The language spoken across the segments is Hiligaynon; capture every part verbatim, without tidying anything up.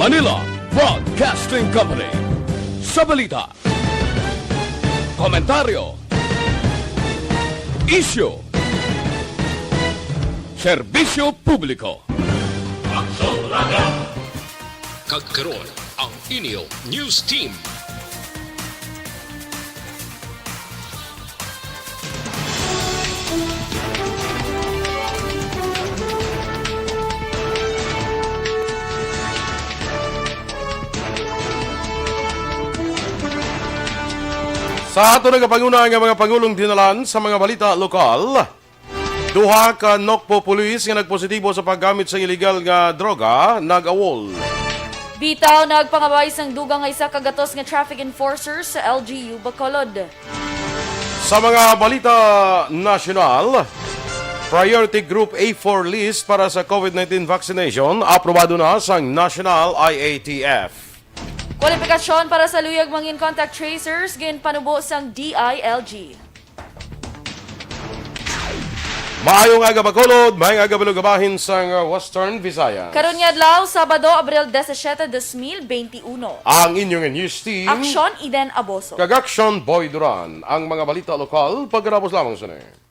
Manila Broadcasting Company. Sa balita, komentaryo, isyu, serbisyo publiko. Kag karon, ang inyo news team. Sa ato nagapanguna nga mga pangulong dinalan sa mga balita lokal, duha ka Nokpo police nga nagpositibo sa paggamit sa iligal nga droga nag-awol. Bitaw, nagpangabay sang dugang nga isa ka gatos nga traffic enforcer sa L G U Bacolod. Sa mga balita nasyonal, priority group A four list para sa COVID nineteen vaccination aprobado na sang National I A T F. Kwalipikasyon para sa luyag mangin contact tracers ginpanubo sang D I L G. Maayong aga, Bacolod. Maayong aga, Balugabahin sang, uh, Western Visayas. Karon nga adlaw, Sabado, Abril disisiete, dos mil benti uno. Ang inyong news team, Aksyon, Eden Aboso. Kag Aksyon, Boy Duran. Ang mga balita lokal, pagkatapos lamang sini.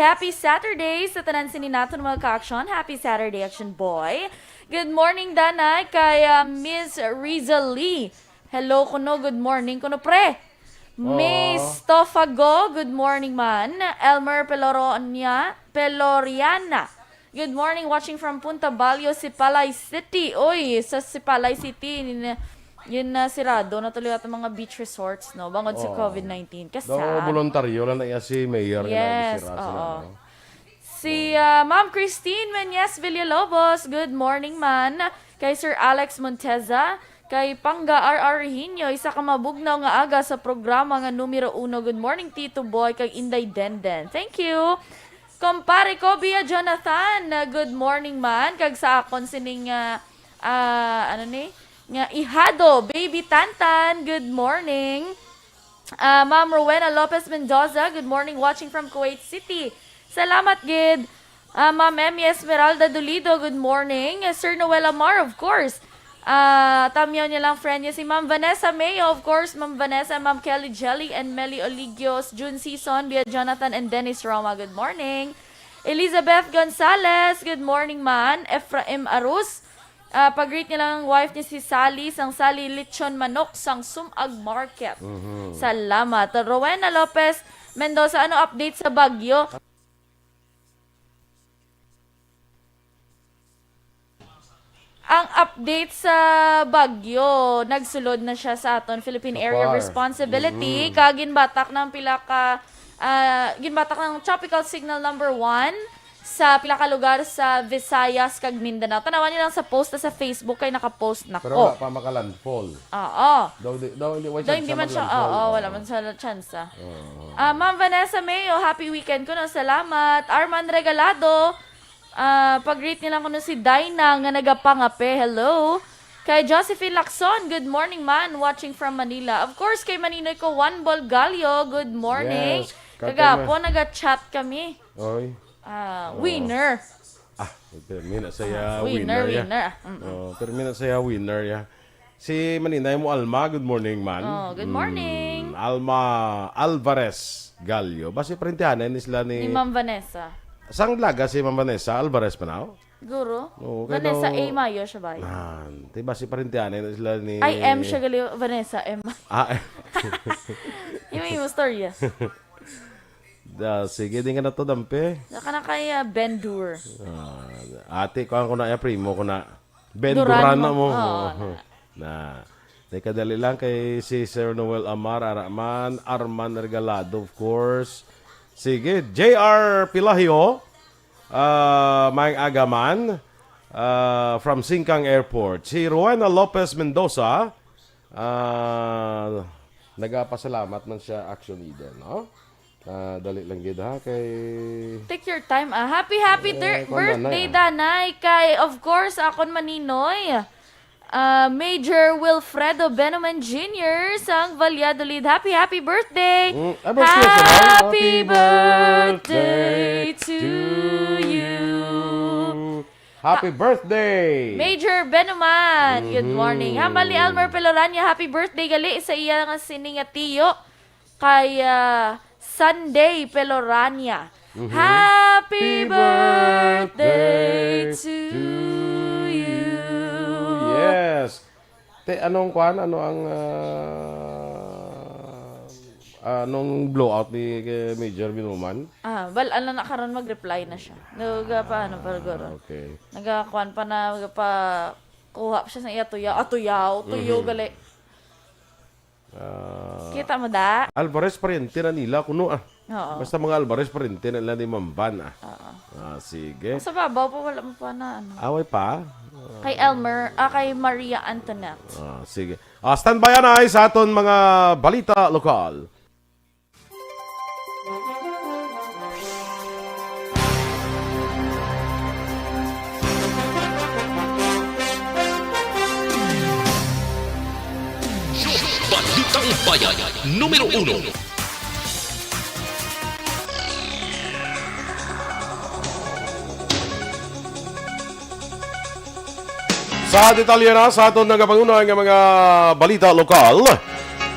Happy Saturday sa tanan sini naton, mga ka-aksyon. Happy Saturday, Action Boy. Good morning, Danay, kay, ah, Miss Rizali. Hello kuno, good morning kuno, pre. Miss Tofago, good morning man. Elmer Peloronia, Peloriana. Good morning, watching from Punta Balyo, Sipalay City. Oy, sa Sipalay City, yun na, yun na sirado na tuloy ato mga beach resorts, no? Bangod sa Oo. COVID nineteen. Daw Kasad. Voluntaryo lang na iya si Mayor nga Yes, nagisira sila, oo. no? Si, ah, Ma'am Christine Menyes Villalobos, good morning man. Kay Sir Alex Monteza, kay Pangga R R Rehinio, isa ka mabugnaw nga aga sa programa nga numero uno. Good morning, Tito Boy, kag Inday Denden. Thank you. Kompare ko, Bia Jonathan, ah, good morning man. Kag sa akon sining, ah, ah, ano ni? Nga ihado, Baby Tantan, good morning. Ah, Ma'am Rowena Lopez Mendoza, good morning, watching from Kuwait City. Salamat gid. Ah, Ma'am Emmy Esmeralda Dolido, good morning. Sir Noel Amar, of course. Ah, tamyaw niya lang friend niya si Ma'am Vanessa Mayo, of course, Ma'am Vanessa, Ma'am Kelly Jelly, and Melly Oligios, June Season, Bia Jonathan, and Dennis Roma, good morning. Elizabeth Gonzalez, good morning man. Ephraim Arus, ah, pag-greet niya lang ang wife niya si Sally, sang Sally Lechon Manok, sang Sumag Market. Mhm. Salamat. Rowena Lopez Mendoza, ano update sa bagyo? Ang update sa bagyo, nagsulod na siya sa aton Philippine So Area of far. Responsibility, Mm. kag ginbatak ng pila ka, ah, ginbatak ng Tropical Signal number one sa pila ka lugar sa Visayas kag Mindanao. Tanawan niyo lang sa post sa Facebook kay nakapost na Pero ko. wala pa maka-landfall. Oo. Daw di, daw hindi, wala Daw hindi man siya, landfall. oo, Oo. wala man siya tsansa. Oo. Ah, Ma'am Vanessa Mayo, happy weekend ko, no? Salamat. Arman Regalado, ah, pag-greet nila ko, no, si Dyna nga nagapangape. Hello. Kay Josephine Lacson, good morning man, watching from Manila. Of course, kay Maninoy ko, Juan Bolgallo, good morning. Yes, kag Kagapon, nag-chat kami. Oy. Ah, Oo. winner. Ah, permi na sa iya Ah, winner, winner, ya. winner. Mm-mm. Oh, permi na sa iya winner, ya. Si Maninay mo, Alma, good morning, man. Oh, good morning. Mm, Alma Alvarez Gallo. Basi parintihanay ni sila ni Ni Ma'am Vanessa. Sang laga si Ma'am Vanessa Alvarez pa na? Guro? Oo, kay Vanessa daw A. Mayo siya ba? Nan, ti basi parintihanay na sila ni Ay, M siya gali, Vanessa M. Ah, Yung may istorya. Da, sige, di nga na to, dampe. Naka na kay, ah, Ben Dur. Ah, ate, kuhaan ko na, ya, primo ko na. Ben Duran Duran na mo. mo. Oo, na. Na. Teka, dali lang kay si Sir Noel Amar, Araman, Arman Regalado, of course. Sige, J R Pilahio, ah, Maayong Aga man, ah, from Singkang Airport. Si Rowena Lopez Mendoza, ah, Nagapasalamat man siya, Action Leader, no? Ah, dali lang gid, ha, kay Take your time, ah. Happy, happy Eh, dir- kwan na, birthday, Nay, ah. Danay. Kay, of course, akon maninoy. Ah, Major Wilfredo Benuman Junior sang Valladolid. Happy, happy birthday! Mm, ah, birthday siya, Nay. Happy Happy birthday birthday to to you. you. Happy Ha- birthday! Major Benuman, good Mhm. morning. Hambal ni Elmer Pelorania, happy birthday gali sa iya nga sini nga tiyo kay, ah, Sunday Pelorania. Mhm. Happy Happy birthday birthday to to you. Yes. Te, anong kwan? Ano ang, ah, anong blowout ni, eh, Major Binuman? Ah, bal, ano na karon, mag-reply na siya. Nagapa, ano, pa guro. Ah, okay. Nagakuan pa na, nagapa, kuha pa siya sa iya tuya. Ah, tuyaw, tuyo, Mhm. gali. Ah, Kita mo da? Alvarez, pariente na nila kuno, ah. Oo. Basta mga Alvarez, pariente na nila ni Mamban, ah. Oo. Ah, sige. Sa babaw pa, wala mo pa na, ano. Away pa? Kay Elmer, ah, kay Maria Antoinette. Ah, sige. Ah, standby, anay, sa aton mga balita lokal. Balitang Bayan, numero uno. Sa detalye na sa aton nagapanguna nga mga balita lokal,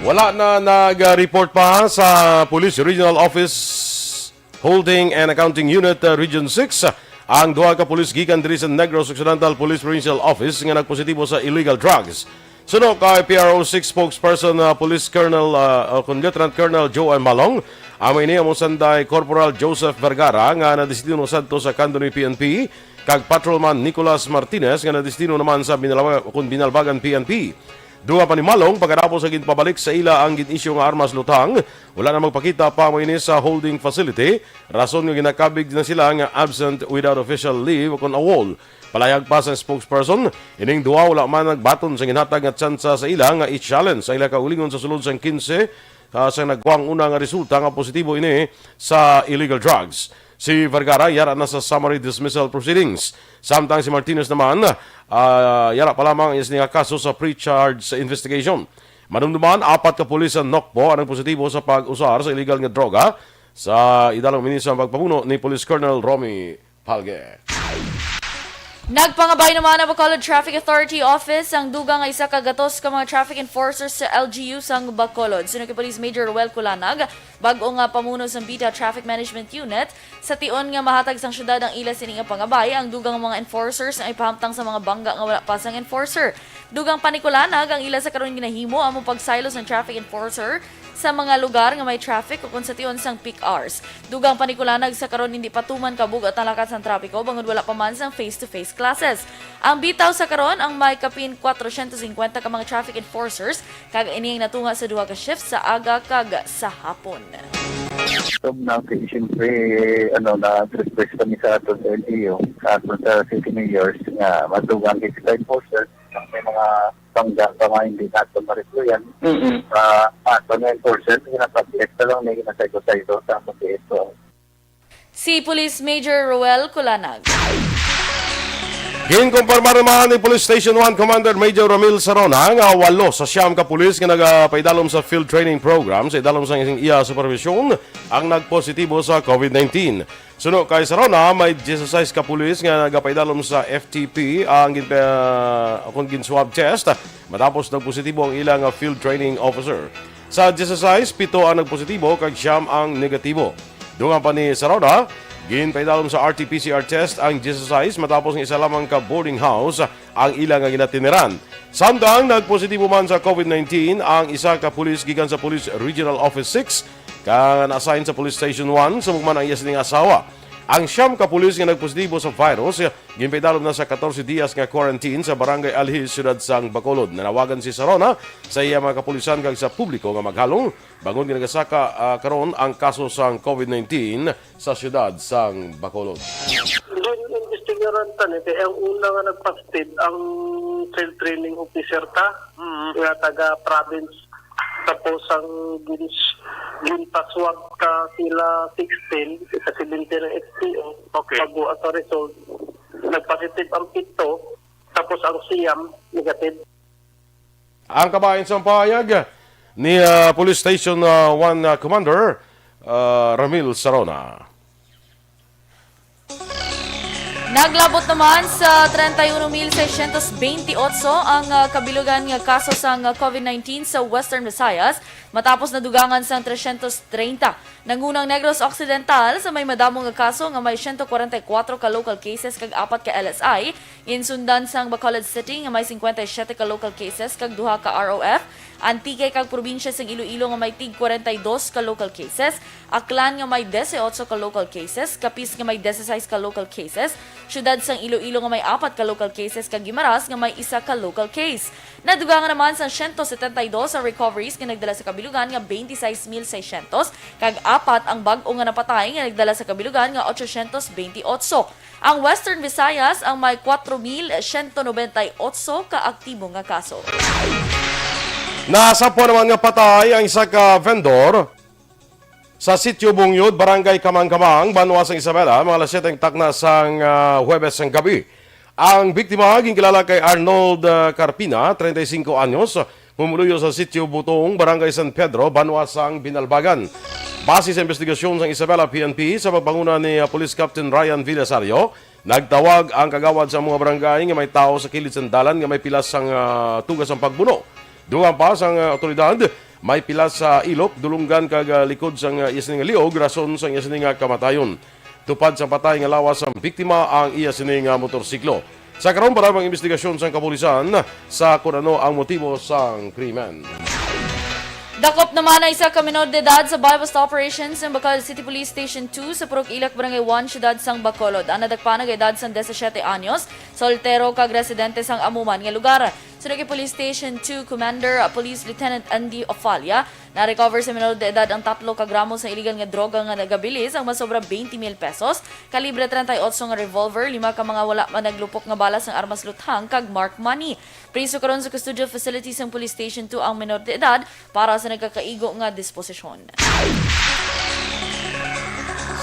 wala na nag-report pa sa Police Regional Office Holding and Accounting Unit, uh, Region six, ang duha ka pulis gikan diri sa Negros Occidental Police Provincial Office nga nagpositibo sa illegal drugs. Suno kay P R O six spokesperson, uh, Police Colonel, uh, uh, kun Lieutenant Colonel Joe M. Malong, amo ini ang Sanday Corporal Joseph Vergara nga nadestino sadto sa Candoni P N P, kag Patrolman Nicolas Martinez nga nadestino naman sa Binalaba-, kun Binalbagan P N P. Dugang pa ni Malong, pagkatapos nga ginpabalik sa ila ang gin-isyu nga armas lutang, wala na magpakita pa amo ini sa holding facility, rason nga ginakabig na sila nga absent without official leave o kon AWOL. Palayag pa sa spokesperson, ining duha wala man nagbaton sa ginhatag nga tsansa sa ila nga i-challenge ang ila kaugalingon sa sulod sang quince, ah, sa nagkuha ang una nga resulta nga positibo ini sa illegal drugs. Si Vergara yara na sa summary dismissal proceedings. Samtang si Martinez naman, ah, yara pa lamang ang iya sini nga kaso sa pre-charge investigation. Madumduman, apat ka pulis sa Nocpo ang nagpositibo sa pag-usar sa illegal nga droga sa idalom ini sa pagpamuno ni Police Colonel Romy Palge. Nagpangabay naman ang Bacolod Traffic Authority Office ang dugang nga isa ka gatos ka mga traffic enforcers sa L G U sang Bacolod. Suno kay Police Major Roel Culanag, bag-o nga pamuno sang Bita Traffic Management Unit, sa tion nga mahatag sang syudad ang ila sini nga pangabay, ang dugang mga enforcers nga ipahamtang sa mga bangga nga wala pa sang enforcer. Dugang pa ni Culanag, ang ila sa karon ginahimo amo pagsaylo sang traffic enforcer sa mga lugar nga may traffic ukon sa tion sang peak hours. Dugang pa ni Culanag, sa karon hindi pa tuman kabug-at ang lakat sang trapiko bangod wala pa man sang face-to-face classes. Ang bitaw sa karon ang may kapin kwatrocientos cincuenta ka mga traffic enforcers, kag ini ang natunga sa duha ka shift sa aga kag sa hapon. Tubnang kay siyempre, ano, nag-request kami sa aton sa L G U, sa aton sa city mayors nga madugang kay kita enforcer, may mga bangga pa nga hindi nato mareployan. Mm-mm. Sa aton nga enforcer, pinapag-extra lang may ginasayko-sayko sa aton sa ito. Si Police Major Roel Culanag. Ginkumpirma naman ni Police Station one Commander Major Ramil Sarona nga walo sa siyam ka pulis nga nagapaidalom sa field training program sa idalom sang iya supervision ang nagpositibo sa COVID nineteen. Suno kay Sarona, may dieciséis ka pulis nga nagapaidalom sa F T P ang ginpa-, akon gin-swab test matapos nagpositibo ang ila nga field training officer. Sa dieciséis, pito ang nagpositibo kag siyam ang negatibo. Dungan pa ni Sarona, ginpaidalom sa R T P C R test ang dieciséis matapos nga isa lamang ka boarding house ang ila nga ginatiniran. Samtang nagpositibo man sa COVID nineteen ang isa ka pulis gikan sa Police Regional Office six, kag na-assign sa Police Station one, subong man ang iya sining asawa. Ang siyam ka pulis nga nagpositibo sa virus, ginpaidalom na sa catorce dias nga quarantine sa Barangay Alhis, siyudad sang Bacolod. Nanawagan si Sarona sa iya mga kapulisan kag sa publiko nga maghalong, bangod nga nagasaka, ah, karon ang kaso sang COVID nineteen sa siyudad sang Bacolod. Gin-investigaran ta ni kay ang una nga nag-positive ang field training officer ta, mm, nga taga province Tapos ang gin-, ginpa-swab ka sila sixteen, sa seventeen ang H P O. Okay. Pagbuhat sa result, nag-positive ang pito, tapos ang siyam, negative. Ang kabahin sa pahayag ni, ah, Police Station, ah, one, ah, Commander, ah, Ramil Sarona. Naglabot naman sa treinta y uno mil seiscientos veintiocho ang, ah, kabilugan nga kaso sang, ah, COVID nineteen sa Western Visayas, matapos nadugangan sang trescientos treinta. Nangunang Negros Occidental sa may madamo nga kaso nga may siyento kwarenta y kuwatro ka local cases kag apat ka L S I, ginsundan sang Bacolod City nga may singkwenta y siyete ka local cases kag duha ka R O F, Antique kag probinsya sang Iloilo nga may tig kwarenta y dos ka local cases, Aklan nga may disiotso ka local cases, Capiz nga may disisais ka local cases, siyudad sang Iloilo nga may apat ka local cases, kag Guimaras nga may isa ka local case. Nadugangan naman sang siyento setenta y dos ang recoveries nga nagdala sa kabilugan nga twenty-six mil seiscientos, kag apat ang bag-o nga napatay nga nagdala sa kabilugan nga ochocientos veintiocho. Ang Western Visayas ang may kwatro mil siyento nobenta y otso ka aktibo nga kaso. Nasapwan naman nga patay ang isa ka vendor sa Sitio Bungyod, Barangay Kamangkamang, Banwa sang Isabela, mga alas siyete ang takna sang, ah, Huwebes sang gabi. Ang biktima ginkilala kay Arnold, ah, Carpina, treinta y cinco anyos, pumuluyo sa Sitio Butong, Barangay San Pedro, Banwa sang Binalbagan. Base sa investigasyon sang Isabela P N P sa pagpanguna ni, ah, Police Captain Ryan Villasario, nagtawag ang kagawad sa mga barangay nga may tawo sa kilid sang dalan nga may pilas sang, ah, tugas sang pagbuno. Dugang pa sang, ah, awtoridad, may pilas sa ilok, dulunggan kag, ah, likod sang, ah, iya sini nga liog, rason sang iya sini nga kamatayon. Tupad sa patay nga lawas sang biktima ang iya sini nga motorsiklo. Sa karon, para ang investigasyon sang kapulisan sa kung ano ang motibo sang krimen. Dakop naman ang isa ka menor de edad sa buy-bust operation sa Bacolod City Police Station two sa Purok Ilak, Barangay one, Siyudad sang Bacolod. Ang nadakpan nagaedad sang disisiete anyos, soltero kag residente sang amo man nga lugar. Suno kay Police Station two Commander, uh, Police Lieutenant Andy Ofalia, na-recover sa menor de edad ang tatlo ka gramo sa iligal nga droga nga nagabilis ang masobra twenty mil pesos, kalibre treinta y ocho nga revolver, lima ka mga wala pa naglupok nga bala sang armas luthang, kag marked money. Priso karon sa custodial facility sang Police Station two ang menor de edad para sa nagkakaigo nga disposisyon.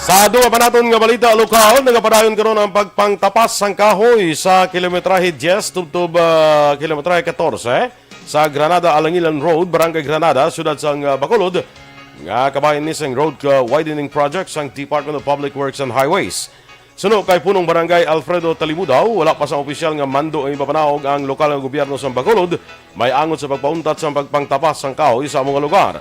Sa duha pa naton nga balita lokal, nagapadayon karon ang pagpangtapas sang kahoy sa kilometrahe diyes tubtob, ah, kilometrahe katorse sa Granada Alangilan Road, Barangay Granada, Siyudad sang, ah, Bacolod, nga kabahin ni sang road, ah, widening project sang Department of Public Works and Highways. Suno kay Punong Barangay Alfredo Talimudaw, wala pa sa opisyal nga mando ang ipapanaog ang lokal nga gobyerno sa Bacolod, may angot sa pagpauntat sa pagpangtapas sang kahoy sa amo nga lugar.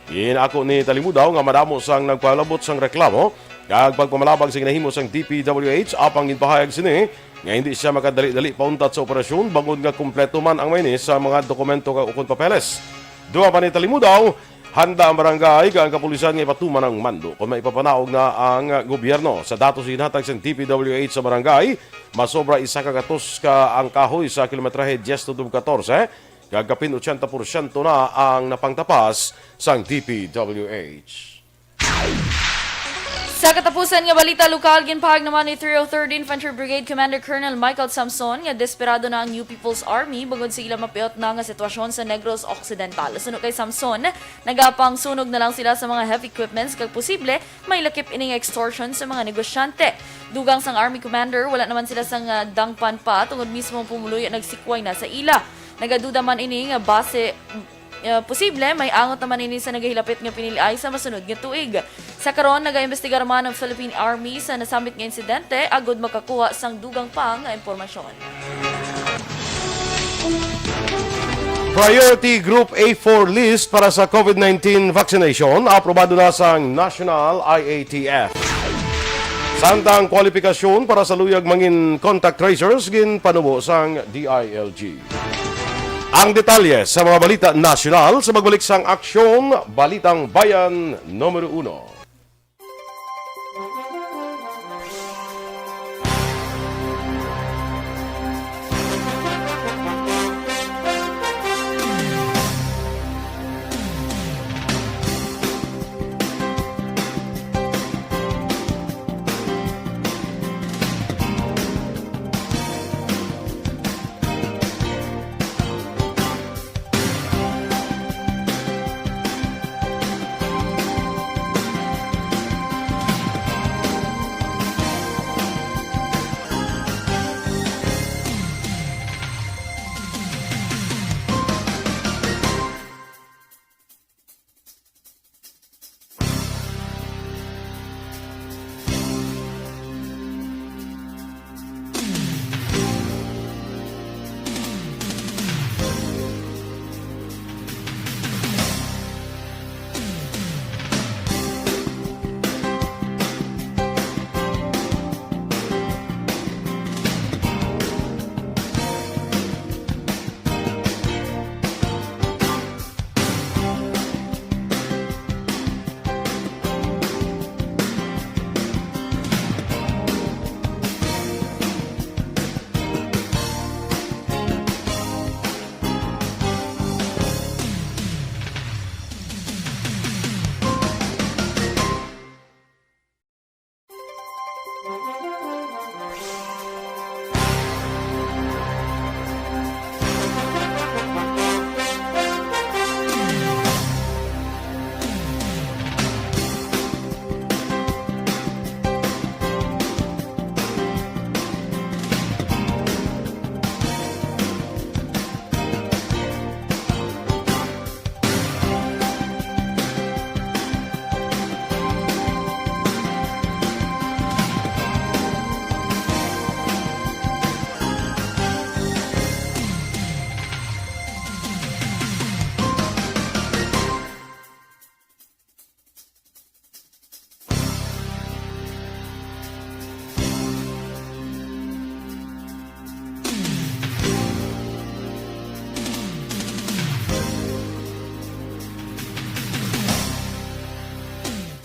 Ginako ni Talimudaw nga madamo sang nagpalabot sang reklamo kag pagpamalabag sa ginahimo sang D P W H, apang ginpahayag sini nga hindi siya makadali-dali pauntat sa operasyon bangod nga kumpleto man ang may ni sa mga dokumento kag ukon papeles. Duha pa ni Talimudaw, handa ang barangay kag ang kapulisan nga ipatuman ang mando kon may ipapanaog na ang gobyerno. Sa datos ginhatag sang D P W H sa barangay, masobra isa ka gatos ka ang kahoy sa kilometrahe diyes tubtob katorse, kag kapin ochenta porsyento na ang napangtapas sang D P W H. Sa katapusan nga balita lokal, ginpahayag naman ni three oh third Infantry Brigade Commander Colonel Michael Samson nga desperado na ang New People's Army bangod sa ila mapiot na nga sitwasyon sa Negros Occidental. Suno kay Samson, nagapangsunog na lang sila sa mga heavy equipments kag posible may lakip ini nga extortion sa mga negosyante. Dugang sang Army Commander, wala naman sila sang, ah, dangpan pa tungod mismo ang pumuluyo nagsikway na sa ila. Nagaduda man ini nga base, ah, posible may angot naman ini sa nagahilapit nga piniliay sa masunod nga tuig. Sa karon, nagaimbestigar man ang Philippine Army sa nasambit nga insidente agud makakuha sang dugang pa nga impormasyon. Priority Group A four list para sa COVID nineteen vaccination, aprobado na sang National I A T F. Samtang kwalipikasyon para sa luyag mangin contact tracers, ginpanubo sang D I L G. Ang detalye sa mga balita nasyonal sa pagbalik sang Aksyon, Balitang Bayan Numero Uno.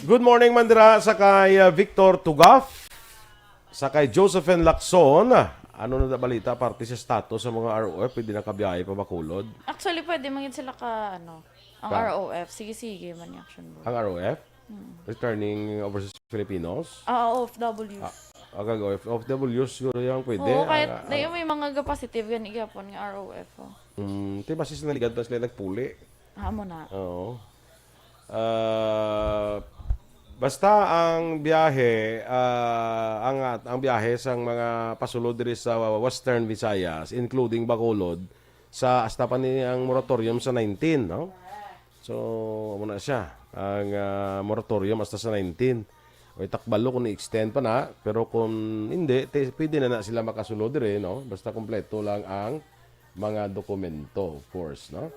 Good morning, Mandra, sa kay, uh, Victor Tugaf, sa kay Josephine Lacson. Ano na balita parte sa status sa mga R O F? Pwede na kabiyahe pa Bacolod? Actually, pwede man gid sila ka, ano, ang Ka- R O F. Sige, sige, man yung action board. Ang R O F? Mm. Returning overseas Filipinos? Ah, O F W. Ah, agag O F, O F W siguro yung pwede. Oo, kahit Ah, na ah. yung may mga ga-positive, gani gyapon nga R O F, oh. Mm, ti basis na ligad pa sila nagpuli. Ah, amo na. Oo. Ah, basta ang biyahe, ah, ang, ang biyahe sang mga pasulod diri sa Western Visayas, including Bacolod, sa hasta pa ni ang moratorium sa nineteen, no? So, amo na siya, ang, ah, moratorium hasta sa nineteen. O, itakbalo kung i-extend pa na, pero kung hindi, te-, pwede na na sila makasulod diri, no? Basta kompleto lang ang mga dokumento, of course, no?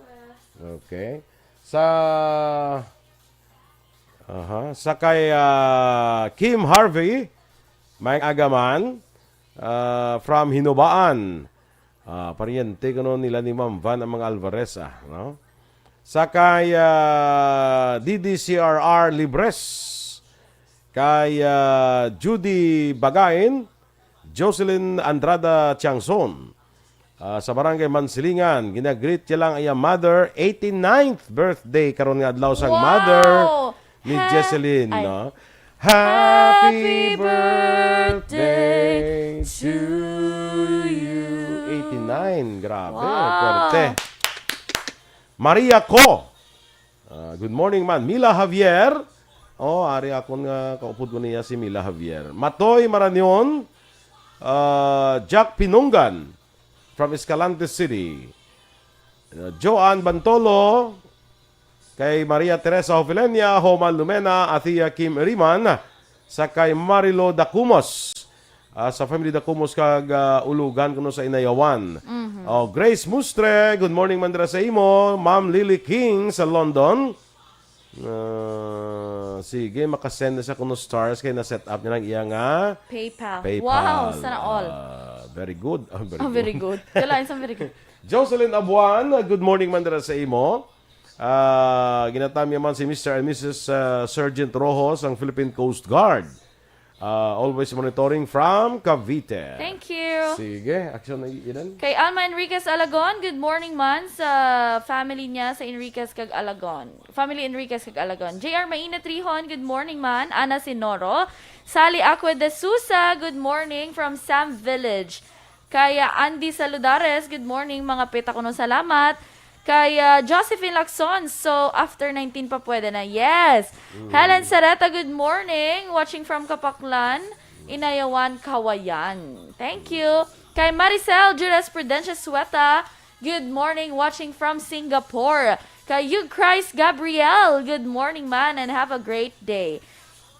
Okay. Sa, aha, sa kay, ah, Kim Harvey, may agaman, ah, from Hinubaan. Ah, paryente kuno nila ni Ma'am Van ang mga Alvarez, ah, no? Sa kay, ah, D D C R R Libres, kay, ah, Judy Bagain, Jocelyn Andrada Tiangson, ah, sa Barangay Mansilingan, ginagreet niya lang iya mother, eighty-ninth birthday karon nga adlaw sang Wow! mother ni Happy Jesselyn, ay. no? Happy Happy birthday birthday to to you. you. Eighty-nine, grabe, Wow. pwerte. Maria Co. Ah, good morning, man. Mila Javier. Oh, ari akon nga kaupod ko niya si Mila Javier. Matoy Marañon, ah, Jack Pinungan from Escalante City. Ah, Joan Bantolo, kay Maria Teresa Jovelenia, Homan Lumena, Athea Kim Riman, sa kay Marilo Dacumos, ah, sa family Dacumos kag, ah, Ulugan kuno sa Inayawan. Mhm. Oh, Grace Mustre, good morning, Mandra, sa imo. Ma'am Lily King sa London. Ah, sige, makasend na siya kuno stars kay na-set up niya lang iya nga PayPal. PayPal. Wow, sana all. Ah, very good. Ah, very Oh, very good. good. Kailangan sa very good. Jocelyn Abuan, good morning, Mandra, sa imo. Ah, ginatamya man si Mister and Missus, ah, Sergeant Rojo sang Philippine Coast Guard. Ah, always monitoring from Cavite. Thank you. Sige, action na, Eden. Kay Alma Enriquez Alagon, good morning man sa family niya sa Enriquez kag Alagon. Family Enriquez kag Alagon. J R Maina Trihon, good morning man. Ana Sinoro. Sally Aqua de Sousa, good morning from Sam Village. Kay, ah, Andy Saludares, good morning, mga peta kuno, salamat. Kay, ah, Josephine Lacson, so after nineteen pa pwede na. Yes. Mm. Helen Sareta, good morning. Watching from Kapaklan, Inayawan, Kawayan. Thank you. Kay Maricel Jules Prudencia Sueta, good morning. Watching from Singapore. Kay Yug Christ Gabriel, good morning, man, and have a great day.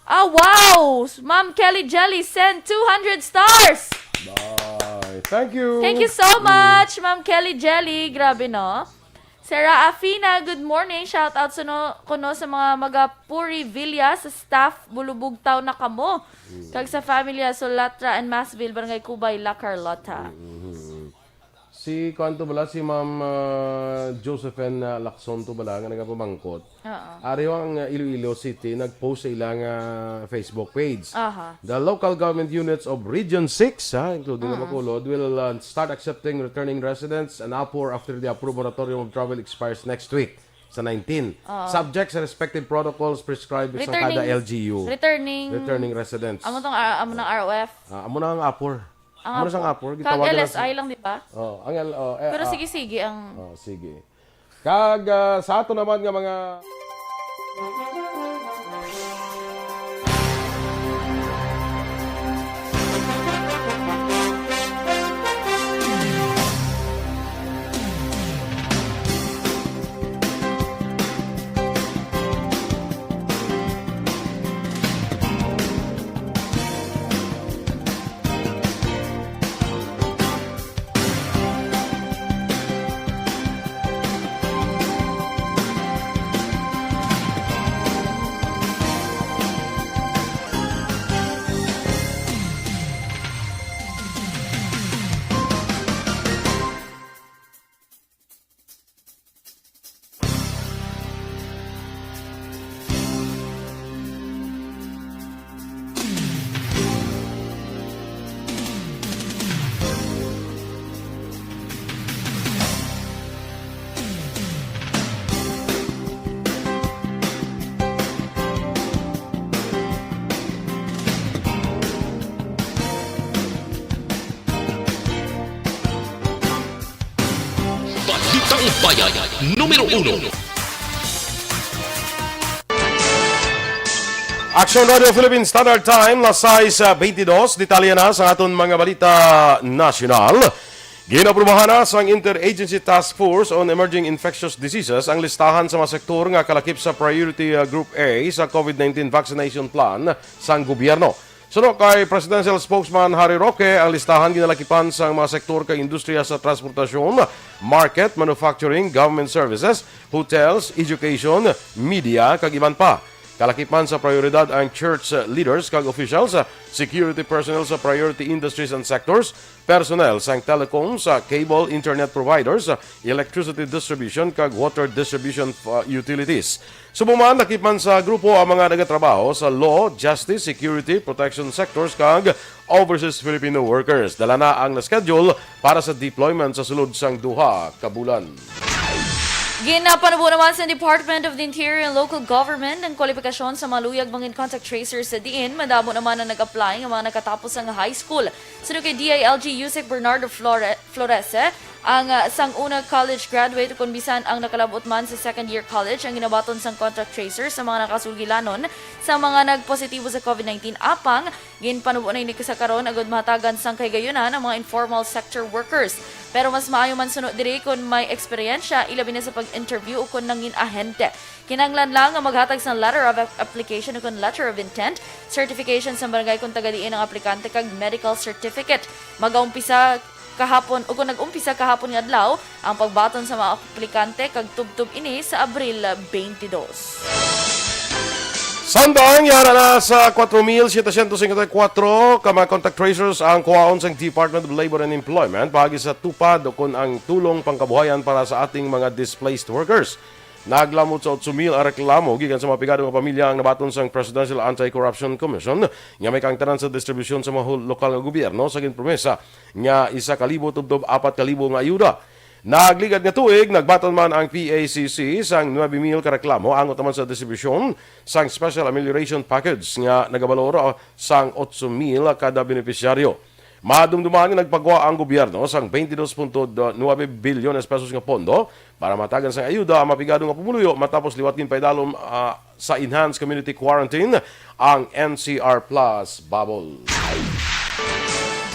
Ah, wow! Ma'am Kelly Jelly sent two hundred stars! Bye. Thank you. Thank you so Mm. much, Ma'am Kelly Jelly. Grabe, no? Sarah Afina, good morning. Shout out sa no, kuno sa mga Magapuri Villa, sa staff, bulubugtaw na kamo. Mm. Kag sa family, Solatra and Masville, Barangay Cubay, La Carlota. Mm-hmm. Si kuan to bala, si Ma'am, ah, Josephine, ah, Lacson to bala nga nagapamangkot. Oo. Ari ang, ah, Iloilo City nag-post sa ilang, ah, Facebook page. Aha. The local government units of Region six, ha, including Mm. Bacolod, will, ah, start accepting returning residents and APOR after the approved moratorium of travel expires next week sa nineteen. Oo. Subject sa respective protocols prescribed sa Returning, kada L G U. returning, Returning residents. Amo tong, ah, amo ng R O F. Ah, amo na ang APOR. Ang Mura sang APOR. APOR, Kag gitawagan na L S I sa lang, di ba? Oh, ang L-, oh, eh, Pero ah, sige, sige, ang oh, sige. Kag, ah, sa ato naman nga mga Bayan numero uno. Action Radio Philippine Standard Time, las sais, ah, veintidós. Detalye na sa aton mga balita nasyonal. Ginaaprubahan na sang Interagency Task Force on Emerging Infectious Diseases ang listahan sa mga sektor nga kalakip sa Priority, ah, Group A sa COVID nineteen Vaccination Plan sang gobyerno. Suno kay Presidential Spokesman Harry Roque, ang listahan ginalakipan sang mga sektor kag industriya sa transportasyon, market, manufacturing, government services, hotels, education, media, kag iban pa. Kalakipan sa prioridad ang church leaders kag officials, security personnel sa priority industries and sectors, personnel sang telecom, sa cable internet providers, electricity distribution, kag water distribution, uh, utilities. Subong man, lakip man sa grupo ang mga nagatrabaho sa law, justice, security, protection sectors, kag overseas Filipino workers. Dala na ang na-schedule para sa deployment sa sulod sang duha ka bulan. Ginapanubo naman sa Department of the Interior and Local Government ang kwalipikasyon sa maluyag mangin contact tracer sa diin madamo naman ang nag-apply nga mga nakatapos ang high school. Suno kay D I L G Usec Bernardo Flore-, Florese, ang, ah, sang una college graduate kon bisan ang nakalabot man sa second year college ang ginabaton sang contact tracer sa mga nakasulgilanon sa mga nagpositibo sa COVID nineteen. Apang, ginpanubo na ini sa karon agud mahatagan sang kahigayunan ang mga informal sector workers. Pero mas maayo man suno diri kon may eksperyensya, ilabi na sa pag-interview o kon nangin ahente. Kinahanglan lang nga maghatag sang letter of ap-, application o kon letter of intent, certification sa barangay kung taga diin ang aplikante, kag medical certificate. Magaumpisa kahapon, o kung nag-umpisa kahapon nga adlaw, ang pagbaton sa mga aplikante, kag tubtob ini sa Abril twenty-two. Samtang yara na sa kwatro mil setecientos cincuenta y cuatro ka mga contact tracers ang kuhaon sang Department of Labor and Employment paagi sa TUPAD, o kon ang Tulong Pangkabuhayan para sa Ating Mga Displaced Workers. Naglamot sa otso mil ang reklamo gikan sa mga pigado nga pamilya ang nabaton sang Presidential Anti-Corruption Commission nga may kaangtanan sa distribusyon sa mga hul-, lokal nga gobyerno sa ginpromesa nga isa ka libo tubtob apat ka libo nga ayuda. Nagligad nga tuig, nagbaton man ang P A C C sang nuebe mil ka reklamo angot naman sa distribusyon sang Special Amelioration Package nga nagabalor, ah, sang otso mil kada benepisyaryo. Madumduman nga nagpagwa ang gobyerno sang twenty-two point nine billion pesos nga pondo para matagan sang ayuda ang mapigado nga pumuluyo matapos liwat ginpaidalom, ah, sa enhanced community quarantine ang N C R Plus bubble.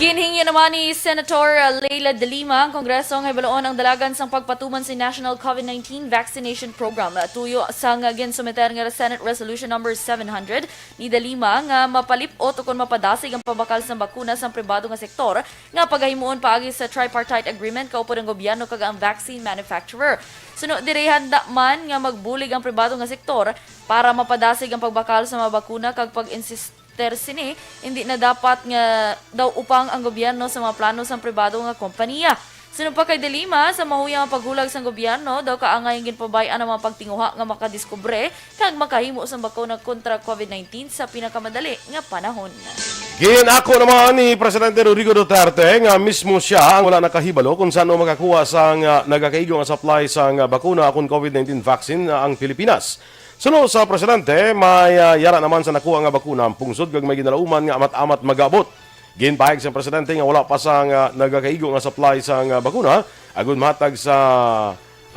Ginhingyo naman ni Senator Leila de Lima ang Kongreso nga hibaluon ang dalagan sang pagpatuman sa National COVID nineteen Vaccination Program. Tuyo sang ginsumiter nga Senate Resolution Number seven hundred, ni de Lima nga mapalip-ot ukon mapadasig ang pagbakal sang bakuna sang pribado nga sektor nga pagahimuon paagi sa tripartite agreement kaupod ang gobyerno kag ang vaccine manufacturer. Suno diri, handa man nga magbulig ang pribado nga sektor para mapadasig ang pagbakal sa mga bakuna kag pag-insister sini, hindi na dapat nga daw upang ang gobyerno sa mga plano sang pribado nga kompanya. Suno pa kay de Lima, sa mahuya nga paghulag sang gobyerno, daw kaangay ang ginpabay-an ang mga pagtinguha nga makadiskubre kag makahimo sang bakuna kontra COVID nineteen sa pinakamadali nga panahon. Gin-ako naman ni Presidente Rodrigo Duterte nga mismo sia ang wala nakahibalo kung san-o makakuha sang, ah, nagakaigo nga supply sang, ah, bakuna kon COVID nineteen vaccine, ah, ang Pilipinas. Suno sa presidente, may, ah, yara naman sa nakuha nga bakuna ang pungsod kag may ginalauman nga amat-amat mag-abot. Ginpahayag sang presidente nga wala pa sang, ah, nagakaigo nga supply sang, ah, bakuna agud mahatag sa,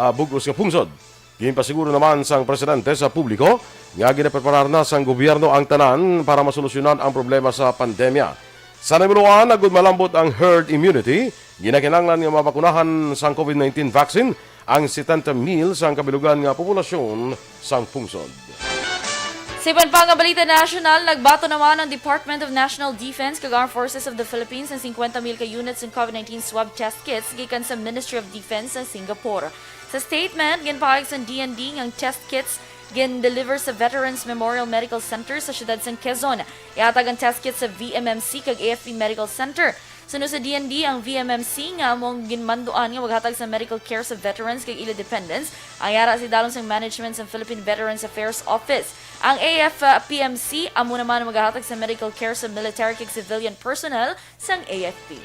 ah, bug-os nga pungsod. Ginpasiguro naman sang presidente sa publiko nga ginapreparar na sang gobyerno ang tanan para masolusyonan ang problema sa pandemya. Sa nahimunoan, agud malambot ang herd immunity, ginakinahanglan nga mabakunahan sang COVID nineteen vaccine ang setenta mil sang kabilugan nga populasyon sang pungsod. Sa iban pa nga balita nasyonal, nagbaton naman ang Department of National Defense kag Armed Forces of the Philippines ang singkwenta mil ka units ng COVID nineteen swab test kits gikan sa Ministry of Defense sa Singapore. Sa statement, ginpahayag sang D N D nga ang test kits gin-deliver sa Veterans Memorial Medical Center sa siyudad sang Quezon. Ihatag ang test kits sa V M M C kag A F P Medical Center. Suno sa D N D, ang V M M C nga amo ang ginmanduan nga maghatag sa medical care sa veterans kag ila dependents, ang yara sa idalom sang management sang Philippine Veterans Affairs Office. Ang A F P M C amo naman ang maghatag sa medical care sa military kag civilian personnel sang A F P.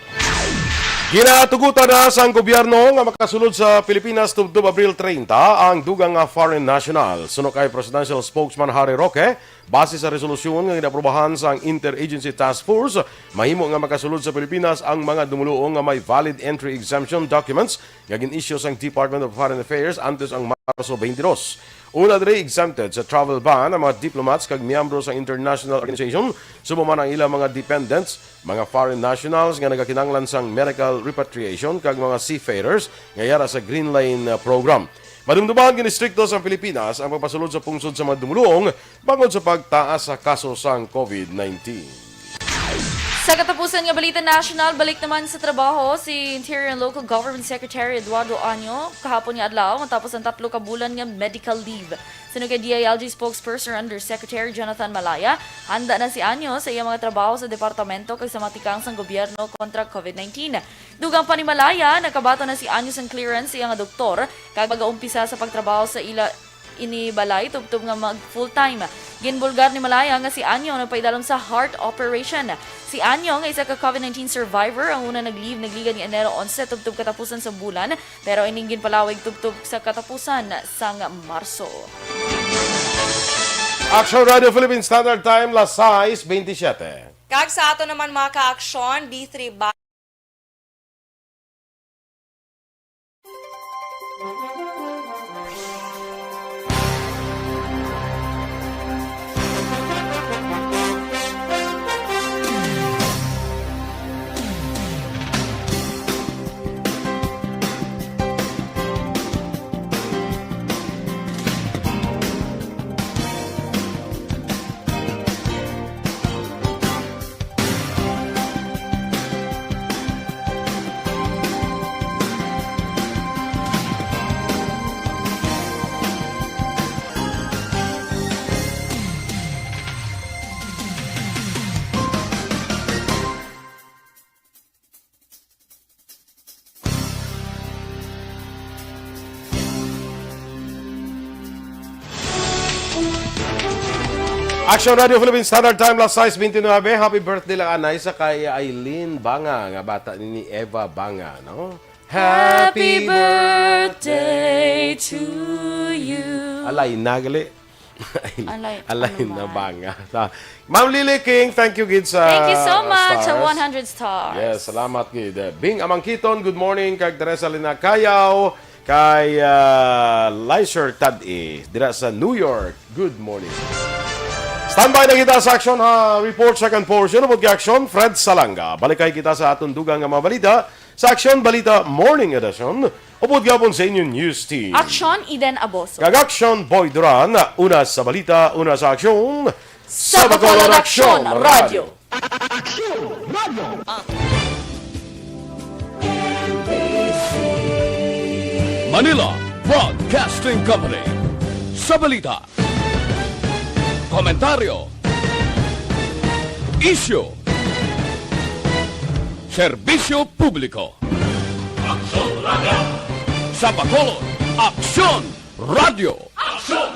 Ginatugutan na sang gobyerno nga makasulod sa Pilipinas tubtob Abril treinta ang dugang nga foreign national. Suno kay Presidential Spokesman Harry Roque, Base sa resolusyon nga ginaprobahan sang Interagency Task Force, mahimo nga makasulod sa Pilipinas ang mga dumuluong nga may valid entry exemption documents nga gin-issue sang Department of Foreign Affairs antes ang Marso twenty-two. Una diri, exempted sa travel ban ang mga diplomats kag miyembro sang international organization, subong man ang ilang mga dependents, mga foreign nationals nga nagakinahanglan sang medical repatriation, kag mga seafarers nga yara sa Green Lane, uh, Program. Madumduman, ginistrikto sang Pilipinas ang pagpasulod sa pungsod sa mga dumuluong bangod sa pagtaas sa kaso sang COVID nineteen. Sa katapusan nga balita national, balik naman sa trabaho si Interior and Local Government Secretary Eduardo Año. Kahapon nga adlaw, matapos ang tatlo ka bulan nga medical leave. Suno kay D I L G spokesperson Undersecretary Jonathan Malaya, handa na si Año sa iyang mga trabaho sa departamento kag sa mga tikang sang gobyerno kontra COVID nineteen. Dugang pa ni Malaya, nakabaton na si Año sang clearance sa iyang doktor kag magaumpisa sa pagtrabaho sa ila ini balay tubtob nga mag full-time. Ginbulgar ni Malaya nga si Año nagpaidalom sa heart operation. Si Año nga isa ka COVID nineteen survivor ang una nag-leave nagligad ni Enero onse tubtob katapusan sa bulan, pero ining ginpalawig tubtob sa katapusan sang Marso. Action Radio Philippine Standard Time, las sais veintisiete. Kag sa ato naman, mga ka-aksyon, D three ba- Action Radio Philippine Standard Time, las sais veintinueve. Happy birthday lang anay sa kay Eileen Banga, nga bata ni, ni Eva Banga, no? Happy birthday to you. Alay na gali. Alay, Alay ano na man. Banga. Sa, Ma'am Lily King, thank you gid sa, Thank you so uh, much sa stars. One hundred stars. Yes, salamat gid. Bing Amangkiton, good morning. Kag Teresa Lina Kayaw, kay, uh, Lizer Tadi, dira sa New York. Good morning. Standby na kita sa action, ha, report, second portion. Upod kay action, Fred Salanga. Balikay kita sa aton dugang nga mga balita sa Action Balita Morning Edition. Upod gihapon sa inyo news team. Action, Eden Aboso. Kag Action, Boy Duran. Una sa balita, una sa aksyon. Sa Bacolod Action Radio. Action Radio. Manila Broadcasting Company. Sa balita, komentaryo, isyu, serbisyo publiko. Aksyon Radio. Sa Bacolod, Aksyon Radio. Aksyon